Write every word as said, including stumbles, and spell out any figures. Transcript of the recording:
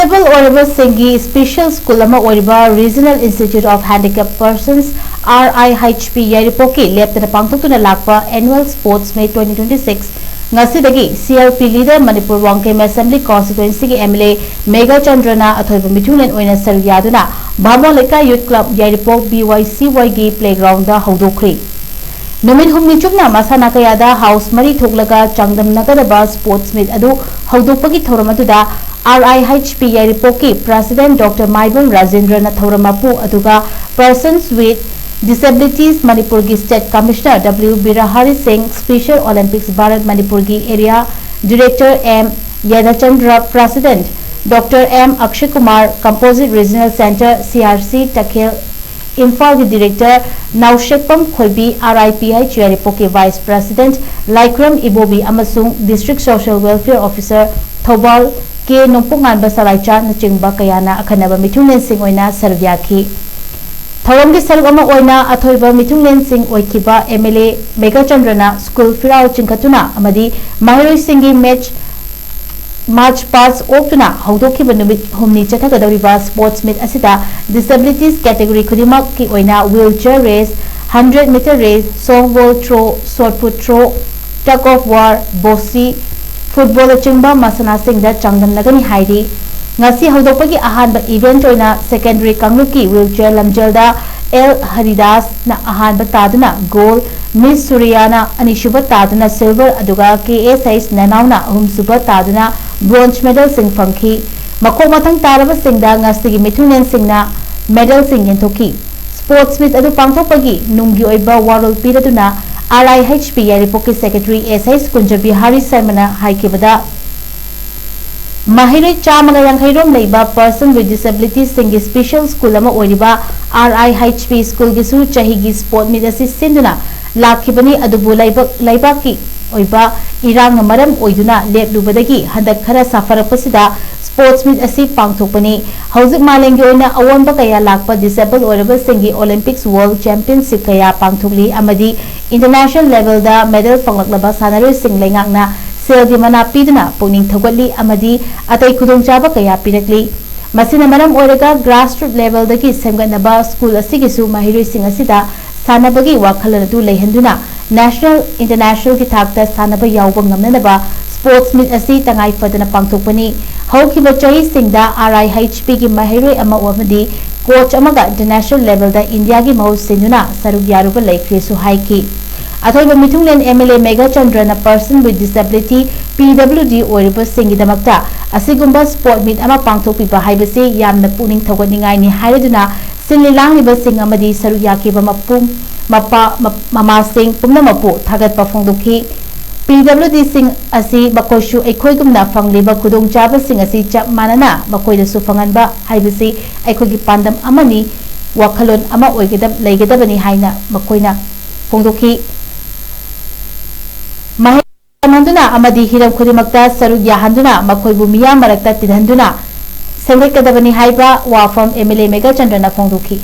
Disabled ꯑꯣꯏꯔꯕꯁꯤꯡꯒꯤ special school ꯑꯃ ꯑꯣꯏꯔꯤꯕ Regional Institute of Handicapped Persons, R I H P, ꯌꯥꯏꯔꯤꯄꯣꯛꯀꯤ ꯂꯦꯞꯇꯅ ꯄꯥꯡꯊꯣꯛꯇꯨꯅ ꯂꯥꯛꯄ Annual Sports Meet twenty twenty-six ꯉꯁꯤꯗꯒꯤ C L P leader, Manipur Wangkhem Assembly Constituencyꯒꯤ M L A ꯃꯦꯘꯆꯟꯗ꯭ꯔꯅ ꯑꯊꯣꯏꯕ ꯃꯤꯊꯨꯡꯂꯦꯟ ꯑꯣꯏꯅ ꯁꯔꯨꯛ ꯌꯥꯗꯨꯅ ꯚꯥꯃꯣꯟ ꯂꯩꯀꯥꯏ Youth Club, ꯌꯥꯏꯔꯤꯄꯣꯛ, B Y C Yꯒꯤ playgroundꯗ ꯍꯧꯗꯣꯛꯈ꯭ꯔꯤ꯫ ꯅꯨꯃꯤꯠ ꯍꯨꯝꯅꯤ ꯆꯨꯞꯅ ꯃꯁꯥꯟꯅ ꯀꯌꯥꯗ house ꯃꯔꯤ ꯊꯣꯛꯂꯒ ꯆꯥꯡꯗꯝꯅꯒꯗꯕ sports meet ꯑꯗꯨ ꯍꯧꯗꯣꯛꯄꯒꯤ ꯊꯧꯔꯝ ꯑꯗꯨꯗ R I H P ꯌꯥꯏꯔꯤꯄꯣꯛꯀꯤ President Doctor ꯃꯥꯏꯕꯝ ꯔꯥꯖꯦꯟꯗ꯭ꯔꯅ ꯊꯧꯔꯝ ꯃꯄꯨ, ꯑꯗꯨꯒ Persons with Disabilities ꯃꯅꯤꯄꯨꯔꯒꯤ State Commissioner W ꯕꯤꯔꯍꯥꯔꯤ ꯁꯤꯡ, Special Olympics ꯚꯥꯔꯠ ꯃꯅꯤꯄꯨꯔꯒꯤ Area Director M ꯌꯥꯗꯆꯟꯗ꯭ꯔ, President Doctor M Akshay Kumar, Composite Regional Centre, C R C ꯇꯈꯦꯜ ꯏꯝꯐꯥꯜꯒꯤ Director ꯅꯥꯎꯁꯦꯛꯄꯝ ꯈꯣꯏꯕꯤ, R I P H ꯌꯥꯏꯔꯤꯄꯣꯛꯀꯤ Vice President ꯂꯥꯏꯀ꯭ꯔꯝ ꯏꯕꯣꯕꯤ ꯑꯃꯁꯨꯡ District Social Welfare Officer Thoubal ꯀꯦ ꯅꯣꯡꯄꯣꯛꯉꯥꯟꯕ ꯁꯂꯥꯏꯆꯥꯅꯆꯤꯡꯕ ꯀꯌꯥꯅ ꯑꯈꯟꯅꯕ ꯃꯤꯊꯨꯡꯂꯦꯟꯁꯤꯡ ꯑꯣꯏꯅ ꯁꯔꯨꯛ ꯌꯥꯈꯤ꯫ ꯊꯧꯔꯝꯒꯤ ꯁꯔꯨꯛ ꯑꯃ ꯑꯣꯏꯅ ꯑꯊꯣꯏꯕ ꯃꯤꯊꯨꯡꯂꯦꯟꯁꯤꯡ ꯑꯣꯏꯈꯤꯕ M L A ꯃꯦꯘꯆꯟꯗ꯭ꯔꯅ school ꯐꯤꯔꯥꯜ ꯆꯤꯡꯈꯠꯇꯨꯅ ꯑꯃꯗꯤ ꯃꯍꯩꯔꯣꯏꯁꯤꯡꯒꯤ match, march past ꯑꯣꯛꯇꯨꯅ ꯍꯧꯗꯣꯛꯈꯤꯕ ꯅꯨꯃꯤꯠ ꯍꯨꯝꯅꯤ ꯆꯠꯊꯒꯗꯧꯔꯤꯕ sports meet ꯑꯁꯤꯗ disabilities category ꯈꯨꯗꯤꯡꯃꯛꯀꯤ ꯑꯣꯏꯅ wheelchair race, hundred meter race, softball throw, shot put throw, tug of war, bocce, footballꯅꯆꯤꯡꯕ ꯃꯁꯥꯟꯅꯁꯤꯡꯗ ꯆꯥꯡꯗꯝꯅꯒꯅꯤ ꯍꯥꯏꯔꯤ꯫ ꯉꯁꯤ ꯍꯧꯗꯣꯛꯄꯒꯤ ꯑꯍꯥꯟꯕ event ꯑꯣꯏꯅ secondary ꯀꯥꯡꯂꯨꯞꯀꯤ wheelchair ꯂꯝꯖꯦꯜꯗ L ꯍꯔꯤꯗꯥꯁꯅ ꯑꯍꯥꯟꯕ ꯇꯥꯗꯨꯅ gold, Miss ꯁꯨꯔꯤꯌꯥꯅ ꯑꯅꯤꯁꯨꯕ ꯇꯥꯗꯨꯅ silver, ꯑꯗꯨꯒ K S H ꯅꯅꯥꯎꯅ ꯑꯍꯨꯝꯁꯨꯕ ꯇꯥꯗꯨꯅ bronze medalꯁꯤꯡ ꯐꯪꯈꯤ꯫ ꯃꯈꯣꯛ ꯃꯊꯪ ꯇꯥꯔꯕꯁꯤꯡꯗ ꯉꯁꯤꯒꯤ ꯃꯤꯊꯨꯡꯂꯦꯟꯁꯤꯡꯅ medalꯁꯤꯡ ꯌꯦꯟꯊꯣꯛꯈꯤ꯫ Sports meet ꯑꯗꯨ ꯄꯥꯡꯊꯣꯛꯄꯒꯤ ꯅꯨꯡꯒꯤ ꯑꯣꯏꯕ ꯋꯥꯔꯣꯜ ꯄꯤꯔꯗꯨꯅ R I H P ꯌꯥꯏꯔꯤꯄꯣꯛꯀꯤ Secretary S H ꯀꯨꯟꯖꯕꯤꯍꯥꯔꯤ ꯁꯔꯃꯅ ꯍꯥꯏꯈꯤꯕꯗ, ꯃꯍꯩꯔꯣꯏ ꯆꯥꯝꯃꯒ ꯌꯥꯡꯈꯩ ꯔꯣꯝ ꯂꯩꯕ Person with Disabilitiesꯁꯤꯡꯒꯤ special school ꯑꯃ ꯑꯣꯏꯔꯤꯕ R I H P schoolꯒꯤꯁꯨ ꯆꯍꯤꯒꯤ sport meet ꯑꯁꯤ ꯁꯤꯟꯗꯨꯅ ꯂꯥꯛꯈꯤꯕꯅꯤ, ꯑꯗꯨꯕꯨ ꯂꯩꯕꯥꯛ, ꯂꯩꯕꯥꯛꯀꯤ ꯑꯣꯏꯕ ꯏꯔꯥꯡꯅ ꯃꯔꯝ ꯑꯣꯏꯗꯨꯅ ꯂꯦꯞꯂꯨꯕꯗꯒꯤ ꯍꯟꯗꯛ ꯈꯔ ꯁꯥꯐꯔꯛꯄꯁꯤꯗ sports meet ꯑꯁꯤ ꯄꯥꯡꯊꯣꯛꯄꯅꯤ꯫ ꯍꯧꯖꯤꯛ ꯃꯥꯂꯦꯝꯒꯤ ꯑꯣꯏꯅ ꯑꯑꯣꯟꯕ ꯀꯌꯥ ꯂꯥꯛꯄ disabled ꯑꯣꯏꯔꯕꯁꯤꯡꯒꯤ Olympics World Championship ꯀꯌꯥ ꯄꯥꯡꯊꯣꯛꯂꯤ ꯑꯃꯗꯤ international levelꯗ medal ꯐꯪꯂꯛꯂꯕ ꯁꯥꯟꯅꯔꯣꯏꯁꯤꯡ ꯂꯩꯉꯥꯛꯅ ꯁꯦꯜꯒꯤ ꯃꯅꯥ ꯄꯤꯗꯨꯅ ꯄꯨꯛꯅꯤꯡ ꯊꯧꯒꯠꯂꯤ ꯑꯃꯗꯤ ꯑꯇꯩ ꯈꯨꯗꯣꯡꯆꯥꯕ ꯀꯌꯥ ꯄꯤꯔꯛꯂꯤ꯫ ꯃꯁꯤꯅ ꯃꯔꯝ ꯑꯣꯏꯔꯒ grassroots levelꯗꯒꯤ ꯁꯦꯝꯒꯠꯅꯕ school ꯑꯁꯤꯒꯤꯁꯨ ꯃꯍꯩꯔꯣꯏꯁꯤꯡ ꯑꯁꯤꯗ ꯁꯥꯟꯅꯕꯒꯤ ꯋꯥꯈꯜꯂꯣꯟ ꯑꯗꯨ ꯂꯩꯍꯟꯗꯨꯅ national, internationalꯒꯤ ꯊꯥꯛꯇ ꯁꯥꯟꯅꯕ ꯌꯥꯎꯕ ꯉꯝꯅꯅꯕ sports meet ꯑꯁꯤ ꯇꯉꯥꯏ ꯐꯗꯅ ꯄꯥꯡꯊꯣꯛꯄꯅꯤ꯫ ꯍꯧꯈꯤꯕ ꯆꯍꯤꯁꯤꯡꯗ RIHPꯒꯤ ꯃꯍꯩꯔꯣꯏ ꯑꯃ ꯑꯃꯗꯤ coach ꯑꯃꯒ international levelꯗ Indiaꯒꯤ ꯃꯍꯨꯠ ꯁꯤꯟꯗꯨꯅ ꯁꯔꯨꯛ ꯌꯥꯔꯨꯕ ꯂꯩꯈ꯭ꯔꯦꯁꯨ ꯍꯥꯏꯈꯤ꯫ ꯑꯊꯣꯏꯕ ꯃꯤꯊꯨꯡꯂꯦꯟ MLA ꯃꯦꯘꯥꯆꯟꯗ꯭ꯔꯅ person with disability, PWD ꯑꯣꯏꯔꯤꯕꯁꯤꯡꯒꯤꯗꯃꯛꯇ ꯑꯁꯤꯒꯨꯝꯕ sport meet ꯑꯃ ꯄꯥꯡꯊꯣꯛꯄꯤꯕ ꯍꯥꯏꯕꯁꯤ ꯌꯥꯝꯅ ꯄꯨꯛꯅꯤꯡ ꯊꯧꯒꯠꯅꯤꯡꯉꯥꯏꯅꯤ ꯍꯥꯏꯔꯗꯨꯅ ꯁꯤꯜꯂꯤ ꯂꯥꯡꯂꯤꯕꯁꯤꯡ ꯑꯃꯗꯤ ꯁꯔꯨꯛ ꯌꯥꯈꯤꯕ ꯃꯄꯨꯡ ꯃꯄꯥ ꯃ- ꯃꯃꯥꯁꯤꯡ ꯄꯨꯝꯅꯃꯛꯄꯨ ꯊꯥꯒꯠꯄ ꯐꯣꯡꯗꯣꯛꯈꯤ꯫ PWDꯁꯤꯡ ꯑꯁꯤ ꯃꯈꯣꯏꯁꯨ ꯑꯩꯈꯣꯏꯒꯨꯝꯅ ꯐꯪꯂꯤꯕ ꯈꯨꯗꯣꯡꯆꯥꯕꯁꯤꯡ ꯑꯁꯤ ꯆꯞ ꯃꯥꯟꯅꯅ ꯃꯈꯣꯏꯗꯁꯨ ꯐꯪꯍꯟꯕ ꯍꯥꯏꯕꯁꯤ ꯑꯩꯈꯣꯏꯒꯤ ꯄꯥꯟꯗꯝ ꯑꯃꯅꯤ, ꯋꯥꯈꯜꯂꯣꯟ ꯑꯃ ꯑꯣꯏꯒꯗꯕ ꯂꯩꯒꯗꯕꯅꯤ ꯍꯥꯏꯅ ꯃꯈꯣꯏꯅ ꯐꯣꯡꯗꯣꯛꯈꯤ꯫ ꯃꯍꯩ ꯇꯝꯍꯟꯗꯨꯅ ꯑꯃꯗꯤ ꯍꯤꯔꯝ ꯈꯨꯗꯤꯡꯃꯛꯇ ꯁꯔꯨꯛ ꯌꯥꯍꯟꯗꯨꯅ ꯃꯈꯣꯏꯕꯨ ꯃꯤꯌꯥꯝ ꯃꯔꯛꯇ ꯇꯤꯟꯍꯟꯗꯨꯅ ꯁꯦꯝꯒꯠꯀꯗꯕꯅꯤ ꯍꯥꯏꯕ ꯋꯥꯐꯝ MLA ꯃꯦꯘꯥꯆꯟꯗ꯭ꯔꯅ ꯐꯣꯡꯗꯣꯛꯈꯤ꯫